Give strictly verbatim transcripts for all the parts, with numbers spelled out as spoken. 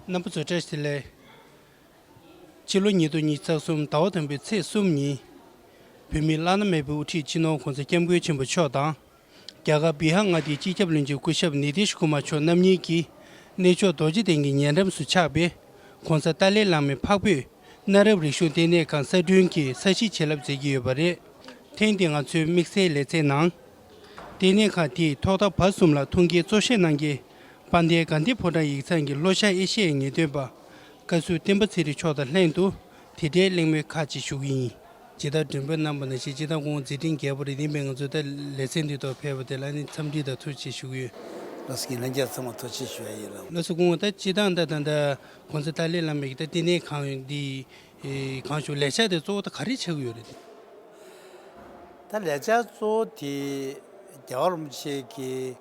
རྣམ་པ་ཚོ་བཀྲ་ཤིས་བདེ་ལེགས། ཕྱི་ལོ་ཉིས་སྟོང་ཉི་ཤུ་རྩ་གསུམ་ཟླ་བ་དང་པོའི་ཚེས་གསུམ་ཉིན། བོད་མིའི་བླ་ན་མེད་པའི་དབུ་ཁྲིད་སྤྱི་ནོར་༸གོང་ས་༸སྐྱབས་མགོན་ཆེན་པོ་མཆོག་དང་། རྒྱ་གར་བི་ཧར་མངའ་སྡེའི་སྤྱི་ཁྱབ་བློན་ཆེན་སྐུ་ཞབས་ནི་ཏིཤ་ཀུ་མར་མཆོག་རྣམ་གཉིས་ཀྱིས་གནས་མཆོག་རྡོ་རྗེ་གདན་གྱི་ཉེ་འགྲམ་དུ་ཆགས་པའི་༸གོང་ས་ཏཱ་ལའི་བླ་མའི་འཕགས་བོད་གནའ་རབས་རིག་གཞུང་ལྟེ་གནས་ཁང་གསར་སྐྲུན་གྱི་ས་གཞིའི་བྱིན་རླབས་མཛད་ཀྱི་ཡོད་པ་རེད། ཐེངས་འདིའི་ང་ཚོའི་དམིགས་བསལ་ལེ་ཚན་ནང་། ལྟེ་གནས་ཁང་དེས་ཐོག་མཐའ་བར་གསུམ་ལ་ཐུགས་འགན་གཙོ་བཞེས་གནང་མཁན་དཔལ་ལྡན་དགའ་ལྡན་ཕོ་བྲང་ཡིག་ཚང་གི་ལྷོ་ཤར་ཨེ་ཤི་ཡའི་ངེས་སྟོན་པ། བཀའ་ཟུར་བསྟན་པ་ཚེ་རིང་མཆོག་དང་ལྷན་དུ་དེ་འབྲེལ་གླེང་མོལ་ཁག་ཅིག་ཞུ་གི་ཡིན། ཇི་ལྟར་མགྲོན་འབོད་གནང་བ་ནང་བཞིན་སྤྱིར་བཏང་ཁོང་མཛད་འཕྲིན་རྒྱས་པོ་རེད། ཡིན་པས་ང་ཚོ་ད་ལེ་ཚན་འདི་ཐོག་ཕེབས་པ་དེ་ལ་ནི་འཚམས་འདྲི་དང་ཐུགས་རྗེ་ཆེ་ཞུ་གི་ཡོད། ལགས་སོ། ལྷན་རྒྱས་ཚང་མ་ཐུགས་རྗེ་ཆེ་ཞུ་ཡ་ཡིན་ལགས། ལགས་སོ། ཁོང་ད་སྤྱིར་བཏང་ད་ད་ད་༸གོང་ས་ཏཱ་ལའི་བླ་མའི་ད་ལྟེ་གནས་ཁང་འདི་གང་ཞུ་ལས་འཆར་དེ་གཙོ་བོ་ད་ག་རེ་ཆགས་ཀྱི་ཡོད་རེད། ད་ལས་འཆར་གཙོ་བོ་དེ་རྒྱལ་བ་རིན་པོ་ཆེ་གིས་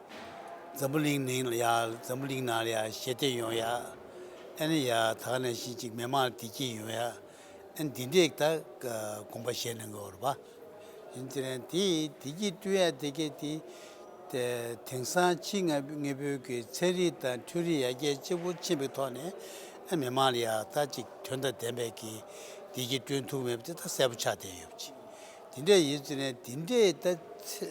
འཛམ་བུ་གླིང་ནང་ལ་ཡ་འཛམ་བུ་གླིང་ནང་ལ་ཡ་ཞལ་འདེབས་ཡོང་ཡ། ཨ་ནི་ཡ་ད་ག་ནང་བཞིན་ཅིག་མི་མང་ལ་བདེ་སྐྱིད་ཡོང་ཡ། ཨ་ནི་འདི་འདྲས་ད་དགོངས་པ་བཞེས་གནང་གི་ཡོད་རེད་པ། ཡིན་དེ་རེད། དེ་བདེ་སྐྱིད་བསྐྲུན་ཡ་དེ་གས་དེ་དེ་དེང་སང་ཕྱི་དངོས་དངོས་པོའི་གི་ཚན་རིག་དང་འཕྲུལ་རིག་ཡར་རྒྱས་ཆེན་པོ་ཕྱིན་པའི་ཐོག་ནས་ཨ་མི་མང་ལ་ཡ་ད་ཅིག་དོན་དང་ལྡན་པའི་གི་བདེ་སྐྱིད་བསྐྲུན་ཐུབ་མེད་པ་དེ་ད་གསལ་པོ་ཆགས་བསྡད་ཡོད་པ་ཅིག་དེ་འདྲས་ཡིན་ཙང་ནས་དེ་འདྲས་ད་ཚེ་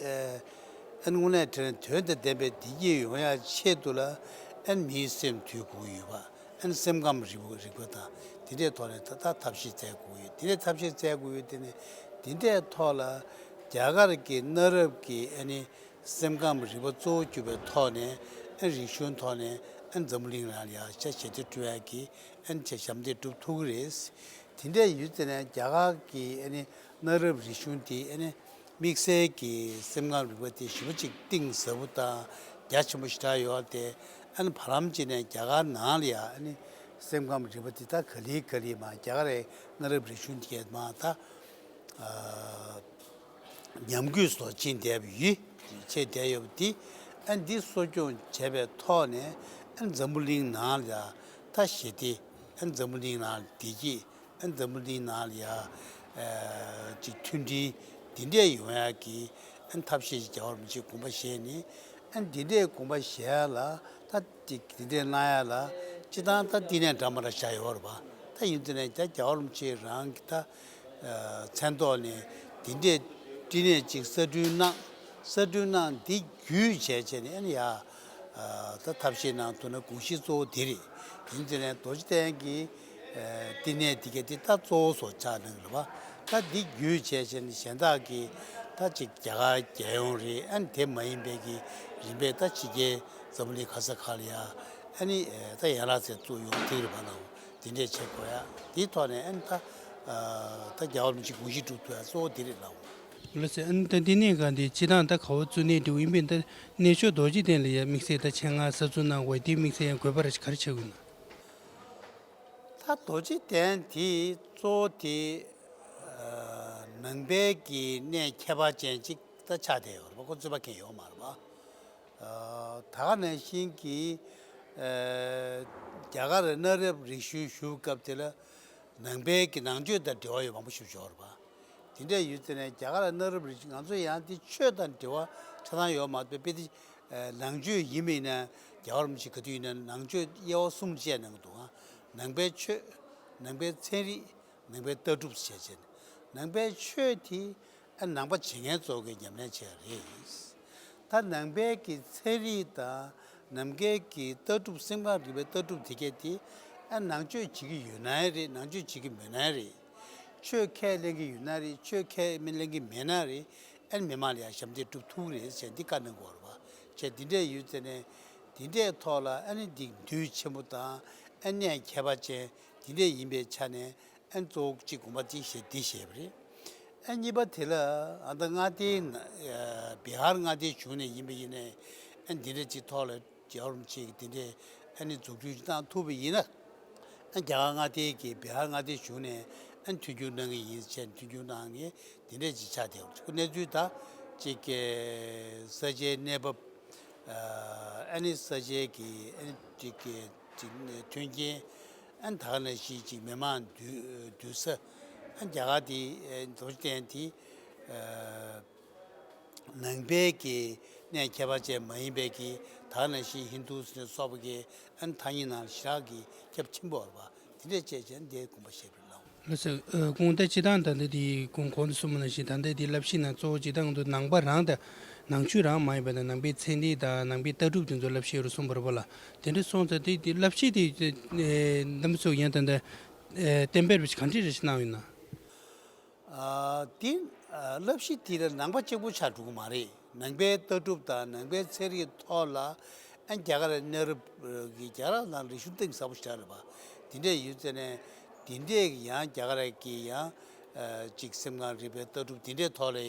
ཨ་ནི་དངོས་གནས་དྲན་དོན་དང་ལྡན་པའི་བདེ་སྐྱིད་ཡོང་ཡ་ཆེད་དུ་ལ་ཨ་ནི་མིའི་སེམས་འདུལ་དགོས་ཡོད་པ། ཨ་ནི་སེམས་ཁམས་རིག་པ་རིག་པ་དང་དེ་འདྲའི་ཐོག་ནས་ད་ད་ཐབས་ཤེས་བཙལ་དགོས་ཡོད། དེ་འདྲའི་ཐབས་ཤེས་བཙལ་དགོས་ཡོད། དེ་ནས་དེ་འདྲའི་ཐོག་ལ་རྒྱ་གར་གྱི་གནའ་རབས་ཀྱི་ཨ་ནི་སེམས་ཁམས་རིག་པ་གཙོ་བོ་གྱུར་པའི་ཐོག་ནས་ཨ་ནི་རིག་གཞུང་ཐོག་ནས་ཨ་ནི་འཛམ་བུ་གླིང་ནང་ལ་ཡ་ཆ་ཞལ་འདེབས་སྤྲོད་ཡ་གི་ཨ་ནི་ཆ་ཞལ་འདེབས་སྒྲུབ་ཐུབ་ཀྱི་རེད། དེ་འདྲ་ཡོད་ཙང་ནས་རྒྱ་གར་གྱི་ཨ་ནི་གནའ་རབས་རིག་གཞུང་དེ་ཨ་ནི་དམིགས་བསལ་གྱི་སེམས་ཁམས་རིག་པ་དེ་ཞེ་པོ་ཅིག་གཏིང་ཟབ་པོ་དང་རྒྱ་ཆེན་པོ་ཞེ་དྲག་ཡོད་དེ། ཨ་ནི་བར་ལམ་ཅིག་ནས་རྒྱ་གར་ནང་ལ་ཡ་ཨ་ནི་སེམས་ཁམས་རིག་པ་དེ་ད་ག་ལེ་ག་ལེ་མར་རྒྱ་གར་རི་གནའ་རབས་རིག་གཞུང་དེ་མར་ད་ཨ་ཉམས་རྒུད་སོགས་ཕྱིན་བསྡད་པ་ཡོད། ཕྱིན་བསྡད་ཡོད་པ་དེ་ཨ་ནི་འདི་གསོ་སྐྱོང་བྱས་པའི་ཐོག་ནས་ཨ་ནི་འཛམ་བུ་གླིང་ནང་ལ་ཡ་ད་ཞི་བདེ། ཨ་ནི་འཛམ་བུ་གླིང་ནང་ལ་བདེ་སྐྱིད། ཨ་ནི་འཛམ་བུ་གླིང་ནང་ལ་ཡ་ཨ་ཅིག་མཐུན་སྒྲིལ་འདི་འདྲས་ཡོང་ཡ་གི་ཨ་ནི་ཐབས་ཤེས་ཅིག་རྒྱལ་བ་རིན་པོ་ཆེས་དགོངས་པ་བཞེས་ནས། ཨ་ནི་འདི་འདྲས་དགོངས་པ་བཞེས་ཡ་ལ་ད་ཅིག་འདི་འདྲས་གནང་ཡ་ལ་སྤྱིར་བཏང་ད་བསྟི་གནས་འདྲ་མི་འདྲ་བཞག་ཡོད་རེད་པ། ད་ཡིན་ཙང་ནས་ད་རྒྱལ་བ་རིན་པོ་ཆེ་རང་གི་ད་ཨ་མཚན་ཐོག་ནས་འདི་འདྲས་བསྟི་གནས་ཅིག་གསར་སྐྲུན་གནང་། གསར་སྐྲུན་གནང་འདི་བརྒྱུད་བྱས་བྱས་ནས་ཨ་ནི་ཡ། ཨ་ད་ཐབས་ཤེས་གནང་ཐུབ་ན་དགོངས་གཞི་གཙོ་བོ་དེ་རེད། ཡིན་ཙང་ནས་རྡོ་རྗེ་གདན་གྱི་ཨ་བསྟི་གནས་དེ་ག་དེ་ད་གཙོ་བོ་བཟོ་ཆགས་གནང་གི་རེད་པ། ད་འདི་བརྒྱུད་བྱས་བྱས་ནས་གཞན་དག་གི་ད་ཅིག་རྒྱ་གར་རྒྱལ་ཡོངས་རེད། ཨ་ནི་དེ་མ་ཡིན་པའི་གི་རིམ་པས་ད་ཕྱི་རྒྱལ་འཛམ་བུ་གླིང་ག་ས་ག་ལ་ཡ་ཨ་ནི་ཨ་ད་ཡན་ལག་རྩེ་བཙུགས་ཡོང་ཐུབ་རེད་པ་ལགས། དེ་འདྲས་བྱེད་དགོས་ཡ། དེའི་ཐོག་ནས་ཨ་ནི་ད་ཨ་ད་རྒྱལ་བ་རིན་པོ་ཆེ་དགོངས་གཞི་སྒྲུབ་ཐུབ་ཡ་གཙོ་བོ་དེ་རེད་ལགས། ལགས་སོ། ཨ་ནི་ད་བསྟི་གནས་ཁང་དེ་སྤྱིར་བཏང་ད་ག་བ་བཙུགས་ནས་འགྲོ་ཡིན་པས། ད་གནས་མཆོག་རྡོ་རྗེ་གདན་ལ་ཡ་དམིགས་བསལ་ད་ཆེད་མངགས་གསར་འཛུགས་གནང་དགོས་དེའི་དམིགས་བསལ་ཡང་དགོས་པ་ར་ག་རེ་ཆགས་ཀྱི་ཡོད་ན། ད་རྡོ་རྗེ་གདན་དེ་གཙོ་བོ་དེ་ཨ་ནང་པའི་གི་གནས་ཁྱད་པར་ཅན་ཅིག་ད་ཆགས་བསྡད་ཡོད་རེད་པ། ཁོ་རྩོད་པ་མཁན་ཡོད་མ་རེད་པ། ཨ་ད་ག་ནང་བཞིན་གྱི་ཨ་རྒྱ་གར་གནའ་རབས་རིག་གཞུང་ཞུ་སྐབས་དེ་ལ་ནང་པའི་གི་ནང་ཆོས་དང་འབྲེལ་བ་ཡོད་མང་པོ་ཞིག་ཡོད་རེད་པ། དེ་འདྲ་ཡོད་ཙང་ནས་རྒྱ་གར་གནའ་རབས་རིག་གཞུང་ང་ཚོ་ཡང་དེ་ཆོས་དང་འབྲེལ་བ་ཆ་ཚང་ཡོད་མ་གཏོགས་དཔེ་དེ་ཨ་ནང་ཆོས་ཡིན་མིན་ན་རྒྱལ་བ་རིན་པོ་ཆེ་ག་དུས་ཡིན་ན་ནང་ཆོས་དབྱེ་བ་གསུམ་བཅད་གནང་གི་འདུག་ཨ། ནང་པའི་ཆོས། ནང་པའི་ཚན་རིག། ནང་པའི་ལྟ་གྲུབ་བྱས་བྱས་ནས། ནང་པའི་ཆོས་དེ་ཨ་ནང་པ་བྱེད་མཁན་ཚོ་གི་ཉམས་ལེན་བྱས་རེད། ད་ནང་པའི་གི་ཚན་རིག་དང་ནང་པའི་གི་ལྟ་གྲུབ་སེམས་ཁམས་རིག་པའི་ལྟ་གྲུབ་དེ་གས་དེ་ཨ་ནང་ཆོས་བྱེད་ཀྱི་ཡོད་ན་རེད། ནང་ཆོས་བྱེད་ཀྱི་མེད་ན་རེད། ཆོས་ཁས་ལེན་གྱི་ཡོད་ན་རེད། ཆོས་ཁས་མི་ལེན་གྱི་མེད་ན་རེད། ཨ་ནི་མི་མང་ལ་ཡང་ཞབས་འདེགས་སྒྲུབ་ཐུབ་ཀྱི་རེད་ཟེར་འདི་བཀའ་གནང་གི་ཡོད་རེད་པ། བྱས་འདི་འདྲས་ཡོད་ཚེ་ནས་འདི་འདྲས་ཐོག་ལ་ཨ་ནི་འདི་འདུས་ཆེན་པོ་དང་ཨ་ནི་གནས་ཁྱད་པར་ཅན་འདི་འདྲས་ཡིན་པའི་ཆ་ནས། ཨན་གཙོ་བོ་གཅིག་དགོངས་པ་འདི་བཞེས་འདི་བཞེས་པ་རེད། ཨན་གཉིས་པ་དེ་ལ་ཨ་ད་མངའ་སྡེའི་ན་ཨ་བི་ཧར་མངའ་སྡེའི་གཞུང་ནས་ཡིན་པ་ཡིན་ནའི་ཨན་འདི་འདྲ་གཅིག་ཐོག་ལ་རྒྱལ་བ་རིན་པོ་ཆེ་གིས་འདི་འདྲའི་ཨ་ནི་འཛུགས་སྐྲུན་གནང་ཐུབ་པ་ཡིན་ན། ཨན་རྒྱ་གར་མངའ་སྡེའི་གི་བི་ཧར་མངའ་སྡེའི་གཞུང་ནས་ཨན་མཐུན་འགྱུར་གནང་གི་ཡིན་ཟེར་མཐུན་འགྱུར་གནང་ངེས་འདི་འདྲ་གཅིག་ཆགས་བསྡད་ཡོད། གནས་ཚུལ་ད་གཅིག་གི་ས་ཆའི་གནས་བབ། ཨ་ནི་ས་ཆའི་གི་ཨ་ནི་ཅིག་གི་ཅིག་མཐུན་རྐྱེན། ཨ་ནི་ད་ག་ནང་བཞིན་ཅིག་མི་མང་འདུས་འདུས་ས། ཨ་ནི་རྒྱ་གར་དེ་ཨ་རྡོ་རྗེ་གདན་དེ་ཨ་ནང་པའི་གི་ གནས་ཁྱད་པར་ཅན་མ་ཡིན་པའི་གི་ད་ག་ནང་བཞིན་ཧིན་དུ་ཟེར་ནས་སོགས་པ་གི་ཨ་ནི་ཐ་སྙད་ནང་ཞེ་དྲག་གི་ཁྱབ་ཆེན་པོ་ཡོད་རེད་པ། དེ་འདྲས་བྱས་བྱས་ནས་དེ་དགོངས་པ་བཞེས་པ་རེད་ལགས། ལགས་སོ། ཨ་ཁོང་ད་སྤྱིར་བཏང་ད་ལྟ་དེ་ཁོང་གོང་དུ་གསུངས་པ་ནང་བཞིན་ད་ལྟ་དེ་བསླབ་གཞི་ནང་གཙོ་བོ་སྤྱིར་བཏང་ང་ཚོ་ནང་པ་རང་དང་ནང་ཆོས་རང་མ་ཡིན་པ་དང་ནང་པའི་ཚན་རིག་དང་ནང་པའི་ལྟ་གྲུབ་དེ་ཚོ་བསླབ་གཞི་ཡོད་རེད་གསུངས་པ་རེད་པ་ལགས། དེ་འདྲ་སོང་ཙང་དེ་དེ་བསླབ་གཞི་དེ་ཨེ་རྣམ་པ་ཚོ་ཡང་ད་ལྟ་ཨེ་གཏན་འབེབས་ག་འདྲས་རེ་ཞིག་གནང་ཡོད་ན། ཨ་དེ་ཨ་བསླབ་གཞི་དེ་ལ་ནང་པ་གཅིག་པུ་ཆགས་འགྲོ་གི་མ་རེད། ནང་པའི་ལྟ་གྲུབ་དང་ནང་པའི་ཚན་རིག་ཐོག་ལ་ཨ་རྒྱ་གར་གནའ་རབས་ཀྱི་རྒྱ་གར་ནང་རིག་གཞུང་གཏིང་ཟབ་པོ་ཞེ་དྲག་རེད་པ། དེ་འདྲས་ཡོད་ཙང་ནས་དེ་འདྲས་ཀྱི་ཡང་རྒྱ་གར་གྱི་ཡང་ཨ་ཅིག་སེམས་ཁམས་རིག་པའི་ལྟ་གྲུབ་དེ་འདྲས་ཐོག་ལ་ཨ་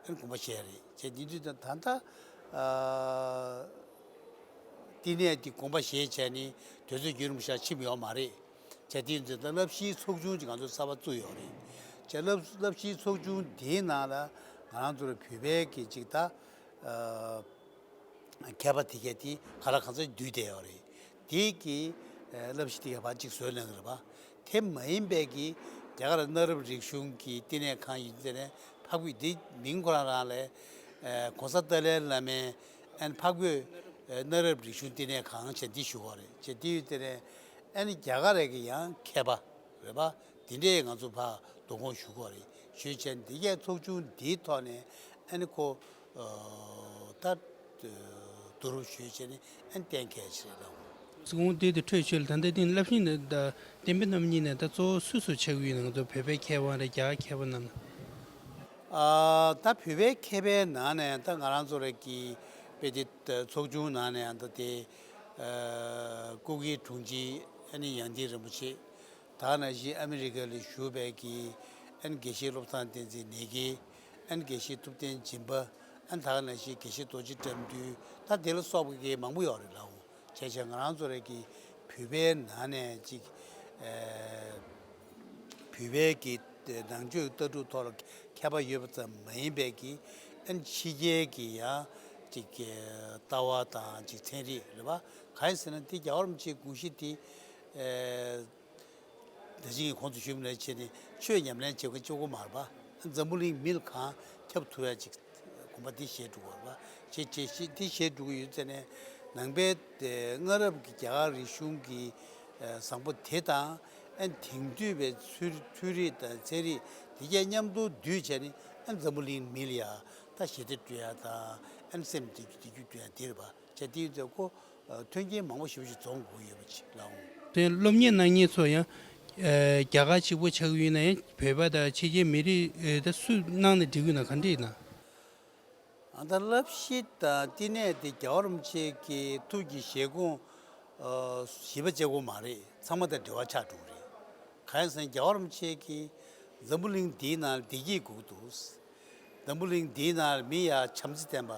དགོངས་པ་བཞེས་རེད། བྱས་དེ་དུས་ད་ད་ལྟ་ཨ་བསྟི་གནས་དེ་དགོངས་པ་བཞེས་བྱས་ནས་དུས་ཚོད་རྒྱུན་རིང་པོ་ཞིག་ཕྱིན་ཡོད་མ་རེད། བྱས་དེ་ཚོ་ད་བསླབ་གཞིའི་ཚོགས་ཆུང་ཅིག་ང་ཚོ་གསར་པ་བཙུགས་ཡོད་རེད། བྱས་བསླབ་བསླབ་གཞིའི་ཚོགས་ཆུང་དེའི་ནང་ལ་ང་རང་ཚོ་ལ་བོད་པའི་གི་ཅིག་ད་ཨ་མཁས་པ་དེ་གས་དེ་ག་ལ་གང་འཚམ་འདུས་བསྡད་ཡོད་རེད། དེ་གི་ཨ་བསླབ་གཞི་དེ་གས་ཕར་ཅིག་བཟོས་གནང་གི་རེད་པ། དེ་མ་ཡིན་པའི་གི་རྒྱ་གར་གནའ་རབས་རིག་གཞུང་གི་བསྟི་གནས་ཁང་ཡིན་ཙང་ནས་འཕགས་བོད་འདི་མིང་ཁོ་རང་རང་ལ་ཨ་༸གོང་ས་ཏཱ་ལའི་བླ་མའི་ཨན་འཕགས་བོད་ཨ་གནའ་རབས་རིག་གཞུང་བསྟི་གནས་ཁང་བྱས་འདི་ཞུ་བ་རེད། བྱས་འདི་ཡོད་ཙང་ནས་ཨ་ནི་རྒྱ་གར་ར་གི་ཡང་མཁས་པ་རེད་པ། དེ་འདྲས་ང་ཚོ་ཕར་བསྡུ་སྐོང་ཞུ་དགོས་རེད། ཞུས་བྱས་འདི་གས་ཚོགས་ཆུང་འདིའི་ཐོག་ནས་ཨ་ནི་ཁོ་ད་བསྡུ་རུབ་ཞུས་བྱས་ནས་ཨ་ནི་གཏན་འཁེལ་བྱས་རེད་ལགས། གོང་དེ་དེ་འཕྲོས་ཆོས་ལ་ད་ལྟ་དེ་བསླབ་གཞི་ནི་ད་བསྟན་པའི་རྣམ་གཉིས་ནས་ད་གཙོ་བོ་སུ་སུ་ཆགས་ཀྱི་ཡོད་ན། ང་ཚོ་བོད་པའི་མཁས་པ་རེད། རྒྱ་གར་མཁས་པ་རྣམས། ཨ་ད་བོད་པའི་མཁས་པའི་ནང་ནས་ད་ང་རང་ཚོ་རེ་གི་དཔེ་དེ་ཚོགས་ཆུང་ནང་ནས་ད་དེ་ཨ་ཀུ་ཀི་དྲུང་ཆེ་ཨ་ནི་ཡང་སྟེང་རིན་པོ་ཆེ། ད་ག་ནང་བཞིན་ཨ་མི་རི་ཀ་ལ་བཞུགས་པའི་གི་ཨ་ནི་དགེ་བཤེས་བློ་བཟང་བསྟན་འཛིན་ནེ་གི། ཨ་ནི་དགེ་བཤེས་ཐུབ་བསྟན་སྦྱིན་པ། ཨ་ནི་ད་ག་ནང་བཞིན་དགེ་བཤེས་རྡོ་རྗེ་བཀྲ་འདུས། ད་དེ་ལ་སོགས་པ་གི་མང་པོ་ཡོད་རེད་ལགས། བྱས་བྱས་ང་རང་ཚོ་རེ་གི་བོད་པའི་ནང་ནས་ཅིག་ཨ་བོད་པའི་གི་ནང་ཆོས་ལྟ་གྲུབ་ཐོག་ལ་མཁས་པ་ཡོད་པ་ཙམ་མ་ཡིན་པའི་གི་ཨ་ནི་ཕྱི་རྒྱལ་གི་ཡང་ཅིག་ལྟ་བ་དང་ཅིག་ཚན་རིག་རེད་པ། གང་ཡིན་ཟེར་ན་དེ་རྒྱལ་བ་རིན་པོ་ཆེའི་དགོངས་གཞི་དེ་ཨ་ད་ཅི་གོང་དུ་ཞུས་པ་ནང་བཞིན་བྱས་ནས་ཆོས་ཉམས་ལེན་བྱེད་མཁན་གཅིག་པོ་མ་རེད་པ། འཛམ་བུ་གླིང་མི་ལ་གང་ཁྱབ་ཐུབ་ཡ་ཅིག་དགོངས་པ་འདི་བཞེས་འགྲོ་དགོས་རེད་པ། བྱས་བྱས་བྱས་འདི་བཞེས་འགྲོ་གི་ཡོད་ཙང་ནས་ནང་པའི་དེ་སྔ་རབས་ཀྱི་རྒྱ་གར་རིག་གཞུང་གི་ཨ་བཟང་པོ་དེ་དང་ཨ་དེང་དུས་པའི་ཚུལ་ཚན་རིག་དང་ཚན་རིག་དེ་གས་མཉམ་དུ་བསྡུས་བྱས་ནས་ཨ་འཛམ་བུ་གླིང་མི་ལ་ཡ་ད་ཞི་བདེ་སྤྲོད་ཡ་དང་ཨ་སེམས་བདེ་རྒྱུ་བདེ་རྒྱུ་སྤྲོད་ཡ་དེ་རེད་པ། བྱས་དེ་ཡོད་ཙང་ཁོ། མཐུན་རྐྱེན་མང་པོ་ཞེ་པོ་ཅིག་འཛོམས་དགོས་ཡོད་པ་ཅིག་ལའང་། དེ་སློབ་གཉེར་གནང་མཁན་ཚོ་ཡང་རྒྱ་གར་གཅིག་པོ་ཆགས་ཀྱི་ཡོད་ན་ཡང་བོད་པ་དང་ཕྱི་རྒྱལ་མི་རིགས་ད་སུ་གནང་ན་འགྲིག་གི་ཡོད་ན་ག་འདྲ་ཡིན་ན། ཨ་ད་བསླབ་གཞི་དང་བསྟི་གནས་དེ་རྒྱལ་བ་རིན་པོ་ཆེ་གི་ཐུགས་ཀྱི་བཞེད་དགོངས་བཞི་པ་གཅིག་པོ་མ་རེད། ཚང་མ་དང་འབྲེལ་བ་ཆགས་འགྲོ་གི་རེད། གང་ཡིན་ཟེར་ན་རྒྱལ་བ་རིན་པོ་ཆེ་གིས་འཛམ་བུ་གླིང་འདིའི་ནང་བདེ་སྐྱིད་དགོས་ཀྱི་འདུག་འཛམ་བུ་གླིང་འདིའི་ནང་མི་ཡ་བྱམས་བརྩེ་ལྡན་པ།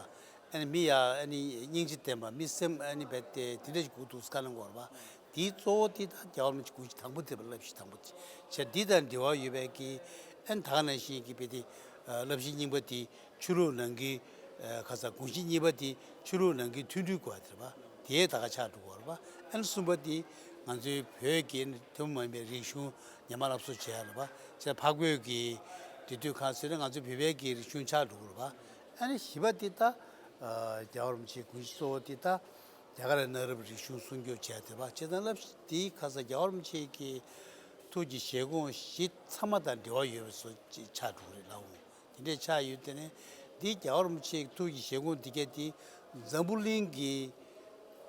ཨ་ནི་མི་ཡ་ཨ་ནི་སྙིང་རྗེ་ལྡན་པ། མི་སེམས་ཨ་ནི་རྦད་དེ་དེ་འདྲ་ཞིག་དགོས་འདུག་བཀའ་གནང་དགོས་རེད་པ། དེའི་གཙོ་བོ་དེ་ད་རྒྱལ་བ་རིན་པོ་ཆེ་དགོངས་གཞི་དང་པོ་དེ་བསླབ་གཞི་དང་པོ་དེ་བྱས། འདི་དང་འབྲེལ་བ་ཡོད་པའི་གི་ཨ་ནི་ད་ག་ནང་བཞིན་གྱི་དཔེ་དེ་བསླབ་གཞི་རྙིང་པ་དེ་ཆོས་ལུགས་ནང་གི་ཁ་ས་དགོངས་གཞི་གཉིས་པ་དེ་ཆོས་ལུགས་ནང་གི་མཐུན་སྒྲིལ་དགོས་པ་དེ་རེད་པ། དེའི་ད་ག་ཆགས་འགྲོ་དགོས་རེད་པ། ཨ་ནི་གསུམ་པ་དེ་ང་ཚོའི་བོད་ཀྱི་ཐུན་མོང་མ་ཡིན་པའི་རིག་གཞུང་ཉམས་པ་སློབ་གསོ་བྱས་རེད་པ། བྱས་འཕགས་བོད་ཀྱི་འབྲེལ་མཐུད་ཁང་ཟེར་ན་ང་ཚོའི་བོད་པའི་གི་རིག་གཞུང་ཆགས་འགྲོ་གི་རེད་པ། ཨ་ནི་བཞི་པ་དེ་ད་རྒྱལ་བ་རིན་པོ་ཆེའི་དགོངས་གཞི་གཙོ་བོ་དེ་ད་རྒྱ་གར་གནའ་རབས་རིག་གཞུང་སྲུང་སྐྱོབ་བྱས་ཐུབ་པ་བྱས་ཙང་བསླབ་གཞི་དེའི་ཁ་ས་རྒྱལ་བ་རིན་པོ་ཆེ་གི་ཐུགས་ཀྱི་བཞེད་དགོངས་བཞི་ཚང་མ་དང་འབྲེལ་བ་ཡོད་པའི་བཟོ་ཅིག་ཆགས་འགྲོ་གི་རེད་ལགས། དེ་འདྲས་ཆགས་ཡོད་དེ་ནས་འདི་རྒྱལ་བ་རིན་པོ་ཆེའི་ཐུགས་ཀྱི་བཞེད་དགོངས་འདི་གས་དེ་འཛམ་བུ་གླིང་གི་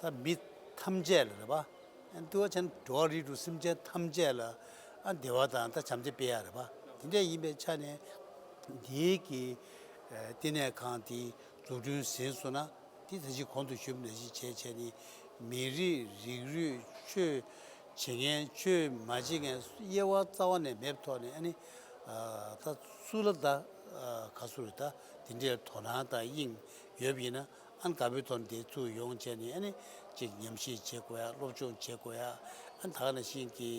ད་མི་ཐམས་ཅད་ལ་རེད་པ། ཨ་འདུལ་བ་ཆེན་འགྲོ་བ་རིགས་དྲུག་སེམས་ཅན་ཐམས་ཅད་ལ་ཨ་བདེ་བ་དང་ད་བྱམས་བརྩེ་སྤེལ་ཡ་རེད་པ། དེ་འདྲས་ཡིན་པའི་ཆ་ནས་འདིའི་གི་ཨ་བསྟི་གནས་ཁང་དེ་འཛུགས་སྐྲུན་ཟིན་སོང་ན། དེ་ད་ཅི་གོང་དུ་ཞུས་པ་ནང་བཞིན་བྱས་བྱས་ནས་མི་རིགས་རིགས་རུས་ཆོས་བྱེད་མཁན་ཆོས་མ་བྱེད་མཁན་དབྱེ་བ་རྩ་བ་ནས་མེད་པའི་ཐོག་ནས་ཨ་ནི་ད་སུ་ལ་ད་ག་སུ་རེད་ད་དེ་འདྲའི་དོ་སྣང་དང་དབྱིངས་ཡོད་པ་ཡིན་ན་ཨ་ནི་དགའ་པོའི་ཐོག་ནས་དེ་ཚུར་ཡོང་བྱས་ནས་ཨ་ནི་ཅིག་ཉམས་ཞིབ་བྱེད་དགོས་ཡ། སློབ་སྦྱོང་བྱེད་དགོས་ཡ། ཨ་ནི་ད་ག་ནང་བཞིན་གྱི་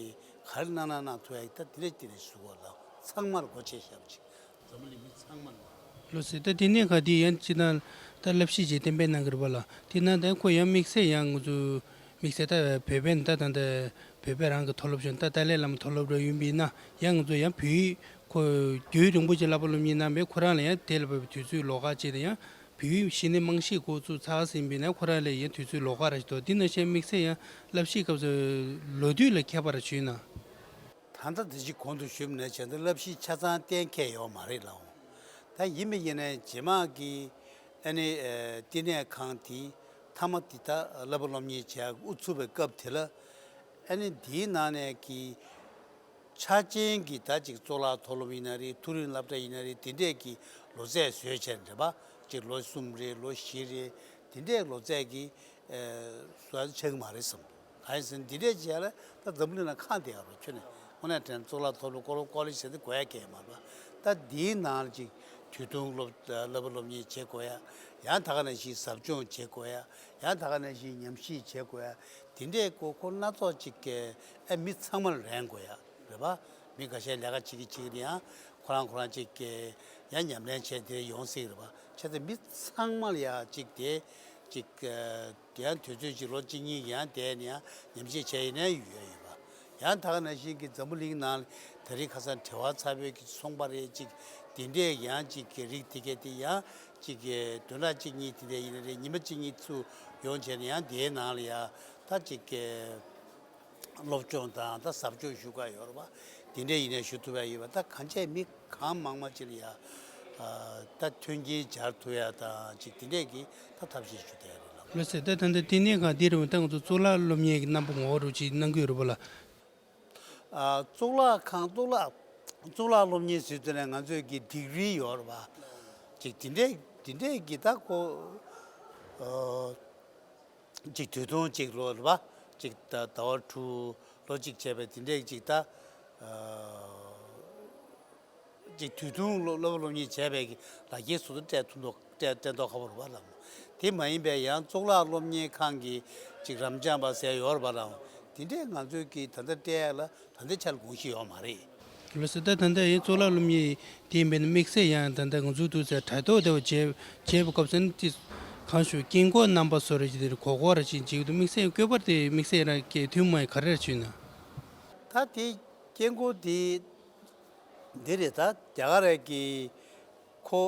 ག་རེ་གནང་ན་གནང་ཐུབ་ཡ་ད་དེ་འདྲ་དེ་འདྲ་ཞུ་དགོས་ལ་ཚང་མར་སྒོ་ཕྱེ་བཞག་པ་ཅིག་འཛམ་བུ་གླིང་མི་ཚང་མ་ལ། ལགས་སོ། ད་དེ་ནས་ག་དེ་ཡང་ཅི་ན་ད་བསླབ་གཞི་ཅིག་གཏན་འབེབས་གནང་གི་རེད་པ་ལགས། དེ་ན་ད་ཁོ་ཡང་དམིགས་བསལ་ཡང་ང་ཚོ་དམིགས་བསལ་ད་བོད་པའི་ད་ད་ད་བོད་པའི་རང་གི་མཐོ་སློབ་ཆུང་ད་ཏཱ་ལའི་བླ་མ་མཐོ་སློབ་ར་ཡིན་པས་ན་ཡང་ང་ཚོ་ཡང་བོད་ཡིག་ཁོ་རྒྱུན་རིང་པོ་ཅིག་བསླབ་པ་སློབ་གཉེར་གནང་བས་ཁོ་རང་ལ་ཡང་དེ་ལ་བབས་པའི་དུས་ཚོད་ལོགས་ཀ་ཅིག་དང་ཡང་ བོད་ཡིག་གཞི་ནས་རྨང་གཞི་འགོ་བཙུགས་ཚར་ཟིན་པའི་ནས་ཁོ་རང་ལ་ཡང་དུས་ཚོད་ལོགས་ཀ་ར་ཞིག་འདུག་འདི་ནང་བཞིན་དམིགས་བསལ་ཡང་བསླབ་གཞིའི་སྐབས་སུ་ལོ་དུས་ལ་ཁྱད་པར་བྱུང་ན། ད་ལྟ་འདི་ཅིག་གོང་དུ་ཞུས་ནས་བྱས་ན་བསླབ་གཞི་ཆ་ཚང་གཏན་འཁེལ་ཡོད་མ་རེད་ལགས། ད་ཡིན་པ་ཡིན་ནའི་རྗེས་མ་གི་ཨ་ནི་ཨ་བསྟི་གནས་ཁང་དེ་མཐའ་མ་དེ་ད་བསླབ་པ་སློབ་གཉེར་བྱེད་དབུ་ཚུགས་པའི་སྐབས་དེ་ལ་ཨ་ནི་འདིའི་ནང་ནས་ཀྱི་ཆ་རྐྱེན་གྱི་ད་ཅིག་གཙུག་ལག་མཐོ་སློབ་ཡིན་ན་རེད། མཐོ་རིམ་སློབ་གྲྭ་ཡིན་ན་རེད། དེ་འདྲས་ཀྱི་ལོ་ཚད་བཟོས་བྱས་རེད་པ། ཅིག་ལོ་གསུམ་རེད། ལོ་བཞི་རེད། དེ་འདྲས་ལོ་ཚད་ཀྱི་ཨ་བཟོ་ཆགས་ཀྱི་མ་རེད་བསམ། གང་ཡིན་ཟེར་ན་འདི་འདྲས་བྱས་ལ་ད་འཛམ་བུ་གླིང་ལ་ཁག་བསྡད་ཡོད་རེད། ཁྱོད་ནས་དངོས་གནས་དྲན་གཙུག་ལག་མཐོ་སློབ་ཀོ་ལོ་ཀོ་ལེ་ཇི་ཟེར་དེ་དགོས་ཡ་གང་ཡང་མ་རེད་པ། ད་འདིའི་ནང་ལ་ཅིག་དུས་ཐུང་སློབ་བསླབ་པ་སློབ་གཉེར་བྱེད་དགོས་ཡ། ཡང་ད་ག་ནང་བཞིན་ཟབ་སྦྱོང་བྱེད་དགོས་ཡ། ཡང་ད་ག་ནང་བཞིན་ཉམས་ཞིབ་བྱེད་དགོས་ཡ། དེ་འདྲས་ཀོ་ཁོ་སྣ་ཚོགས་ཅིག་གི་ཨ་མི་ཚང་མར་རན་དགོས་ཡ་རེད་པ། མི་འགའ་ཤས་ལས་ཀ་བྱེད་ཀྱི་བྱེད་ཀྱི་ཡང་ཁོ་རང་ཁོ་རང་ཅིག་གི་ཡང་ཉམས་ལེན་བྱས་དེ་ཡོང་སྲིད་རེད་པ། བྱས་ཙང་མི་ཚང་མ་ལ་ཡ་ཅིག་དེ་ཅིག་ཡང་དུས་ཚོད་ཅིག་ལོ་གཅིག་གཉིས་ཀྱི་ཡང་བསྡད་ནས་ཡང་ཉམས་ཞིབ་བྱས་ཡིན་ན་ཡོད་ཡོད་པ། ཡང་ད་ག་ནང་བཞིན་གྱི་འཛམ་བུ་གླིང་ནང་ད་རེས་ཁ་སང་བྲེལ་བ་ཚ་པོའི་གི་ཚོང་པ་རེད། ཅིག་དེ་འདྲས་ཡང་ཅིག་གི་རིགས་དེ་གས་དེ་ཡང་ཅིག་གི་བདུན་ཕྲག་གཅིག་གཉིས་དེ་འདྲས་ཡིན་ན་རེད། ཉི་མ་གཅིག་གཉིས་ཚུར་ཡོང་བྱས་ནས་ཡང་དེའི་ནང་ལ་ཡ་ད་ཅིག་གི་སློབ་སྦྱོང་དང་ད་ཟབ་སྦྱོང་ཞུ་ག་ཡོད་རེད་པ། དེ་འདྲས་ཡིན་ནས་ཞུ་ཐུབ་ཡ་ཡོད་པ། ད་གང་ཅི་མི་གང་མང་མང་ཅིག་ལ་ཡ་ད་མཐུན་རྐྱེན་སྦྱར་ཐུབ་ཡ་དང་ཅིག་དེ་འདྲས་ཀྱི་ད་ཐབས་ཤེས་ཞུ་བསྡད་ཡ་རེད་ལགས། ལགས་སོ། ད་ད་ལྟ་བསྟི་གནས་ཁང་འདི་རུ་ད་ང་ཚོ་གཙུག་ལག་སློབ་གཉེར་གྱི་རྣམ་པ་ངོ་བོ་རུ་ཅིག་གནང་གི་ཡོད་རེད་པ་ལགས། ཨ་གཙུག་ལག་ཁང་གཙུག་ལག་གཙུག་ལག་སློབ་གཉེར་ཟེར་དུས་ནས་ང་ཚོས་ཀྱི་ཌིག་རི་ཡོད་རེད་པ། ཅིག་དེ་འདྲས་དེ་འདྲས་ཀྱི་ད་ཁོ་ཨ་ཅིག་དུས་ཐུང་ཅིག་ལོ་རེད་པ། ཅིག་ད་ཟླ་བ་དྲུག་ལོ་གཅིག་བྱས་པའི་དེ་འདྲས་ཅིག་ད་ཨ་ཅིག་དུས་ཐུང་སློབ་སློབ་པ་སློབ་གཉེར་བྱས་པའི་གི་ལག་འཁྱེར་སོ་སོ་སྤྲད་ཐུབ་མདོག་སྤྲད་སྤྲད་མདོག་ཁ་པོ་རེད་པ་ལགས། དེ་མ་ཡིན་པའི་ཡང་གཙུག་ལག་སློབ་གཉེར་ཁང་གི་ཅིག་རབ་འབྱམས་པ་ཟེར་ཡོད་རེད་པ་ལགས། དེ་འདྲས་ང་ཚོས་ཀྱི་ད་ལྟ་སྤྲད་ཡ་ལ་ད་ལྟའི་ཆར་དགོངས་གཞི་ཡོད་མ་རེད། ལགས་སོ། ད་ད་ལྟ་ཡང་གཙུག་ལག་སློབ་གཉེར་དེ་ཡིན་པས་ན་དམིགས་བསལ་ཡང་ད་ལྟ་ང་ཚོའི་དུས་ཚོད་དྲ་ཐོག་དེ་བ་བྱེད་བྱེད་པའི་སྐབས་སུ་ནི་དེ་གང་ཞུ་དཀྱིལ་འཁོར་རྣམ་པ་སོ་རེ་ཅིག་དེ་གོ་གོ་ར་ཅིག་ཅིག་ཏུ་དམིགས་བསལ་བཀོད་པ་དེ་དམིགས་བསལ་རང་གི་ཐུན་མོང་ག་རེ་རེད་བྱུང་ན། ད་དེ་དཀྱིལ་འཁོར་དེ་འདི་རེད། ད་རྒྱ་གར་ར་གི་འཁོར་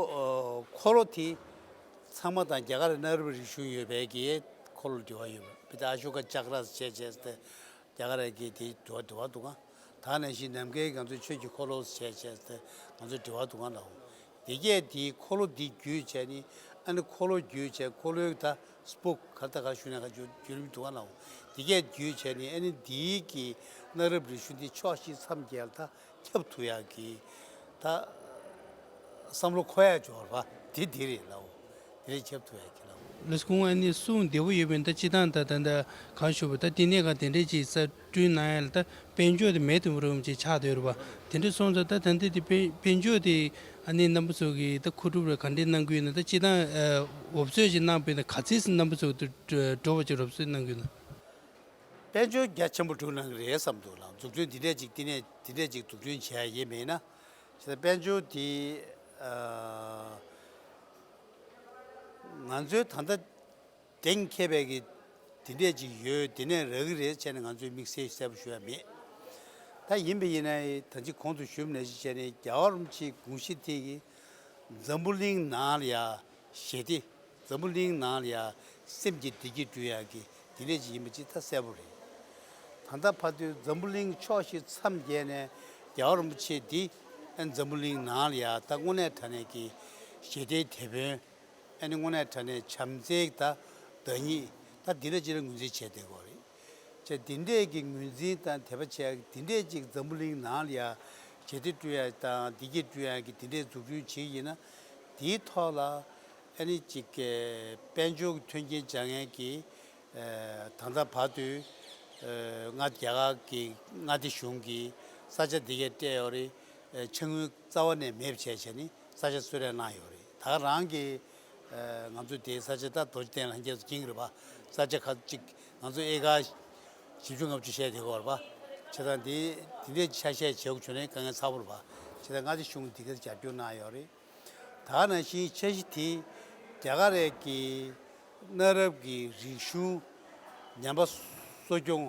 འཁོར་ལོ་དེ་ཚང་མ་དང་རྒྱ་གར་གནའ་རབས་རིག་གཞུང་ཡོད་པའི་གི་འཁོར་ལོ་འབྲེལ་བ་ཡོད་པ། དཔེར་ན་ཨ་ཤོ་ཀ་ཅཀ་ར་ཟེར་བྱས་བྱས་ཏེ་རྒྱ་གར་གྱི་དེ་འགྲོ་བ་འགྲོ་བ་འདུག་ག་ད་ནང་བཞིན་ནམ་མཁའི་ང་ཚོའི་ཆོས་ཀྱི་འཁོར་ལོ་ཟེར་བྱས་བྱས་ཏེ་ང་ཚོ་འབྲེལ་བ་འདུག་ག་ལགས། དེ་གས་དེའི་འཁོར་ལོ་འདི་བརྒྱུད་བྱས་ནི་ཨ་ནི་འཁོར་ལོ་བརྒྱུད་བྱས་འཁོར་ལོའི་ད་སྤུ་ག་ད་ག་ཞུ་ན་ག་བརྒྱུད་བརྒྱུད་རིམ་འདུག་ག་ལགས། དེ་གས་བརྒྱུད་བྱས་ནི་ཨ་ནི་འདིའི་གི་གནའ་རབས་རིག་གཞུང་འདི་ཕྱོགས་བཞི་མཚམས་བརྒྱད་ལ་ད་ཁྱབ་ཐུབ་ཡག་གི་ད་བསམ་བློ་འཁོར་ཡག་འབྱོར་བ་དེ་འདི་རེད་ལགས། དེ་རེད། ཁྱབ་ཐུབ་ཡག་གི་ལགས། ལགས་སོ། ཁོང་ཨ་ནི་གསུང་བདེ་པོ་ཡོད་པས་ད་སྤྱི་བཏང་ད་ད་ད་གང་ཞུ་བ་ད་བསྟི་གནས་ཁང་དེ་འདྲས་ཅིག་གསར་སྐྲུན་གནང་ཡ་ལ་ད་དཔལ་འབྱོར་དེ་མེད་དུ་མི་རུང་ཅིག་ཆགས་བསྡད་ཡོད་རེད་པ། དེ་འདྲས་སོང་ཙང་ད་ད་ལྟ་དེ་དཔལ་དཔལ་འབྱོར་དེ་ཨ་ནི་རྣམ་པ་ཚོ་གིས་ད་མཁོ་སྒྲུབ་རེ་ག་འདྲས་གནང་གི་ཡོད་ན། ད་སྤྱི་བཏང་འོབ་ཚོད་ཅིག་གནང་བས་ན་ག་ཚོད་རྣམ་པ་ཚོ་དེ་འགྲོ་བ་ཅིག་རོབ་ཚོད་གནང་གི་ཡོད་ན། དཔལ་འབྱོར་རྒྱ་ཆེན་པོ་བསྒྲུབས་གནང་གི་རེད་བསམ་འདུག་ལགས། འཛུགས་སྐྲུན་འདི་འདྲས་ཅིག་བསྟི་གནས་འདི་འདྲས་ཅིག་འཛུགས་སྐྲུན་བྱས་ཡས་མེད་ན། བྱས་ཙང་དཔལ་འབྱོར་དེ་ཨ་ང་ཚོའི་ད་ལྟ་གཏན་འཁེལ་བའི་གི་དེ་འདྲས་ཅིག་ཡོད། དེ་ནས་རག་གི་རེད་བྱས་ནས་ང་ཚོས་དམིགས་བསལ་གསལ་པོ་ཞུ་ཡ་མེད། ད་ཡིན་པ་ཡིན་ན་ད་ཅི་གོང་དུ་ཞུས་པ་ནང་བཞིན་བྱས་ནས་རྒྱལ་བ་རིན་པོ་ཆེའི་དགོངས་གཞི་དེ་གི་འཛམ་བུ་གླིང་ནང་ལ་ཡ་ཞི་བདེ། འཛམ་བུ་གླིང་ནང་ལ་ཡ་སེམས་ཀྱི་བདེ་སྐྱིད་བསྐྲུན་ཡག་གི་དེ་འདྲས་ཅིག་ཡིན་པ་ཅིག་ད་གསལ་པོ་རེད། ད་ལྟ་བར་དུ་འཛམ་བུ་གླིང་ཕྱོགས་བཞི་མཚམས་བརྒྱད་ནས་རྒྱལ་བ་རིན་པོ་ཆེ་འདི་ཨ་འཛམ་བུ་གླིང་ནང་ལ་ཡ་ད་དངོས་གནས་དྲང་གནས་ཀྱི་ཞི་བདེའི་དེད་དཔོན། ཨ་ནི་དངོས་གནས་དྲང་གནས་བྱམས་བརྩེའི་ད་བདག་ཉིད་ད་འདི་འདྲ་ཅིག་ལ་ངོས་འཛིན་བྱས་བསྡད་ཀྱི་ཡོད་རེད། བྱས་འདི་འདྲས་ཀྱི་ངོས་འཛིན་དང་དད་པ་བྱས་འདི་འདྲས་ཅིག་འཛམ་བུ་གླིང་ནང་ལ་ཡ་ཞི་བདེ་བསྐྲུན་ཡ་དང་བདེ་སྐྱིད་བསྐྲུན་ཡ་གི་འདི་འདྲས་འཛུགས་སྐྲུན་བྱེད་ཀྱི་ཡིན་ན། དེའི་ཐོག་ལ་ཨ་ནི་ཅིག་གི་དཔལ་འབྱོར་གྱི་མཐུན་རྐྱེན་སྦྱར་མཁན་གྱི་ཨ་ད་ལྟ་བར་དུ་ཨ་མངའ་རྒྱ་གར་གྱི་མངའ་སྡེ་གཞུང་གིས་ས་ཆ་འདི་གས་སྤྲད་ཡོད་རེད། ཨ་ཕྱི་དངུལ་རྩ་བ་ནས་མེད་པ་བྱས་བྱས་ནས་ས་ཆ་གསོལ་རས་གནང་ཡོད་རེད། ད་ག་རང་གི་ཨ་ང་ཚོ་དེའི་ས་ཆ་ད་རྡོ་རྗེ་གདན་ལྷན་རྒྱས་ཚོ་མཁྱེན་གྱི་རེད་པ། ས་ཆ་ཁ་ཅིག་ང་ཚོ་ཨེ་ཀར་བཞི་བཅུ་ལྔ་བཅུ་བཤད་བསྡད་ཀྱི་ཡོད་རེད་པ། བྱས་ཙང་དེ་དེ་འདྲའི་ཆ་ཤས་བྱེད་དགོས་བྱུང་ན་དཀའ་ངལ་ཚ་པོ་རེད་པ། བྱས་ཙང་མངའ་སྡེ་གཞུང་གིས་དེ་གར་རྒྱབ་སྐྱོར་གནང་ཡོད་རེད། ད་ག་ནང་བཞིན་འཆར་གཞི་དེ་རྒྱ་གར་རེད་ཀྱི་གནའ་རབས་ཀྱི་རིག་གཞུང་ཉམས་པ་གསོ་སྐྱོང་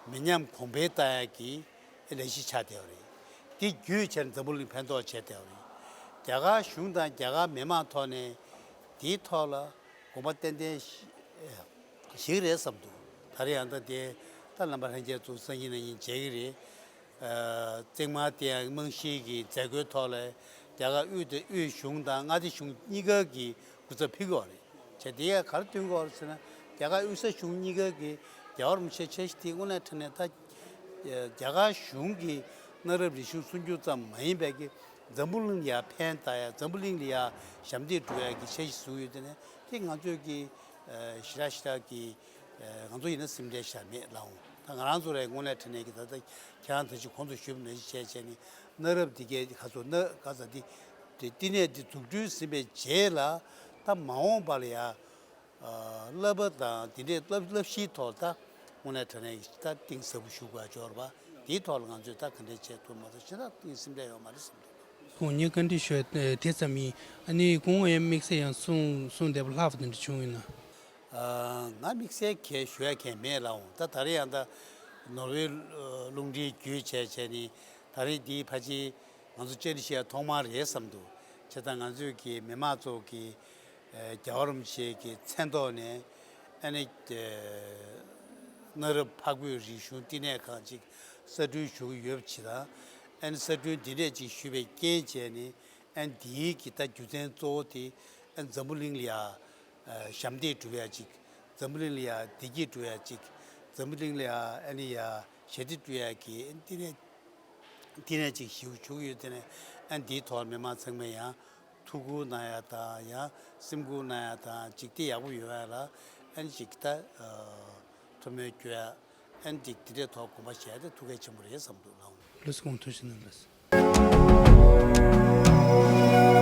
མི་ཉམས་གོང་འཕེལ་བཏང་ཡག་གི་ལས་གཞི་ཆགས་བསྡད་པ་རེད། དེ་བརྒྱུད་བྱས་ནས་འཛམ་བུ་གླིང་ཕན་ཐོགས་བྱས་བསྡད་པ་རེད། རྒྱ་གར་གཞུང་དང་རྒྱ་གར་མི་མང་ཐོག་ནས་ དེའི་ཐོག་ལ་དགོངས་པ་ཏན་ཏན་བཞེས་ཀྱི་རེད་བསམ་འདུག་ད་རེས་ཡང་ད་དེ་ད་རྣམ་པ་ལྷན་རྒྱས་ཚོ་སང་ཉིན་གནངས་ཉིན་མཇལ་གྱི་རེད། བཙན་མར་དེ་ཡང་རྨང་གཞིའི་གི་མཛད་སྒོའི་ཐོག་ལ་རྒྱ་གར་དབུས་དེ་དབུས་གཞུང་དང་མངའ་སྡེ་གཞུང་གཉིས་ཀ་གི་སྐུ་ཚབ་ཕེབས་ཀྱི་ཡོད་རེད། བྱས་དེ་ཡང་ག་རེ་སྟོན་གྱི་ཡོད་རེད་ཟེར་ན། རྒྱ་གར་དབུས་ས་གཞུང་གཉིས་ཀ་གི་རྒྱལ་བ་རིན་པོ་ཆེ་འཆར་གཞི་དེ་དངོས་གནས་དྲང་གནས་ད་རྒྱ་གར་གཞུང་གི་གནའ་རབས་རིག་གཞུང་སྲུང་སྐྱོབ་ཙམ་མ་ཡིན་པའི་གི་འཛམ་བུ་གླིང་ལ་ཡང་ཕན་བཏགས་ཡ། འཛམ་བུ་གླིང་ལ་ཡང་ཞབས་འདེགས་སྒྲུབ་ཡ་གི་འཆར་གཞི་བཟུང་ཡོད། དེ་ནས་དེ་ང་ཚོས་ཀྱི་ཞེ་དྲག་ཞེ་དྲག་གི་ང་ཚོ་ཡིན་ན་སེམས་ཁྲལ་བྱ་མེད་ལགས་འོང་། ད་ང་རང་ཚོ་རེད། དངོས་གནས་དྲང་གནས་ཀྱི་ད་ལྟ་ཁྱེད་རང་ད་ཅི་གོང་དུ་ཞུས་པ་ནང་བཞིན་བྱས་བྱས་ནས་གནའ་རབས་འདི་གའི་ག་ཚོད་ན་ག་ཚ་འདི་དེ་བསྟི་གནས་འདི་འཛུགས་སྐྲུན་ཟིན་པའི་རྗེས་ལ་ད་མ་འོངས་པ་ལ་ཡ་བསླབ་པ་དང་དེ་འདྲའི་བསླབ་བསླབ་གཞིའི་ཐོག་ད་དངོས་གནས་དྲང་གནས་ཀྱི་ད་གཏིང་ཟབ་པོ་ཞུགས་པ་འབྱོར་བ་དེའི་ཐོག་ལ་ང་ཚོས་ད་ག་འདྲས་བྱས་ཐུབ་མ་ཐུབ་ཤེས་ན་གཏིང་སེམས་ཁྲལ་ཡོད་མ་རེད་བསམ་འདུག་ཁོང་ཉིད་བཀའ་འདྲི་ཞུ་ཡ་དེ་ཙམ་ཡིན། ཨ་ནི་ཁོང་ཡང་དམིགས་བསལ་ཡང་གསུང་གསུང་བདེ་པོ་ལྷག་པ་དེ་འདྲ་བྱུང་ཡོད་ན། ང་དམིགས་བསལ་གྱི་ཞུ་ཡ་གང་མེད་ལགས་འོང་། ད་ད་རེས་ཡང་ད་ནོར་ཝེ་རླུང་འཕྲིན་བརྒྱུད་བྱས་བྱས་ནས་ད་རེས་འདིའི་ཕལ་ཆེར་ང་ཚོ་བཅར་འདྲི་བྱས་ཐོག་མ་རེད་བསམ་འདུག་བྱས་ཙང་ང་ཚོས་ཀྱི་མི་མང་ཚོ་གི་རྒྱལ་བ་རིན་པོ་ཆེ་གི་མཚན་ཐོག་ནས་ཨ་ནི་གནའ་རབས་འཕགས་བོད་རིག་གཞུང་བསྟི་གནས་ཁང་ཅིག་གསར་སྐྲུན་ཞུ་གི་ཡོད་པ་ཅིག་དང་། ཨ་ནི་གསར་སྐྲུན་འདི་འདྲས་ཅིག་ཞུས་པའི་རྐྱེན་བྱས་ནས་ཨ་ནི་འདིའི་གི་ད་རྒྱུ་མཚན་གཙོ་བོ་དེ་ཨ་ནི་འཛམ་བུ་གླིང་ལ་ཡ་ཞབས་འདེགས་སྒྲུབ་ཡ་ཅིག་འཛམ་བུ་གླིང་ལ་ཡ་བདེ་སྐྱིད་སྒྲུབ་ཡ་ཅིག་འཛམ་བུ་གླིང་ལ་ཡ་ཨ་ནི་ཡ་ཞི་བདེ་སྒྲུབ་ཡ་གི་ཨ་ནི་བསྟི་གནས་བསྟི་གནས་ཅིག་ཞུ་ཞུ་གི་ཡོད། དེ་ནས་ཨ་ནི་འདིའི་ཐོག་མི་མང་ཚང་མས་ཡང་ཐུགས་ཁུར་གནང་ཡ་དང་ཡང་སེམས་ཁུར་གནང་ཡ་དང་ཅིག་དེ་ཡག་པོ་ཡོང་ཡ་ལ་ཨ་ནི་ཅིག་ད་ཐུགས་སྨོན་སྐྱོན་ཡ། ཨ་ནི་ཅིག་དེ་འདྲའི་ཐོག་དགོངས་པ་བཞེས་ཡ་དེ་ཐུགས་གལ་ཆེན་པོ་རེད་བསམ་འདུག་ལགས། ལགས་སོ། ཁོང་ཐུགས་རྗེ་གནང་། ལགས་སོ།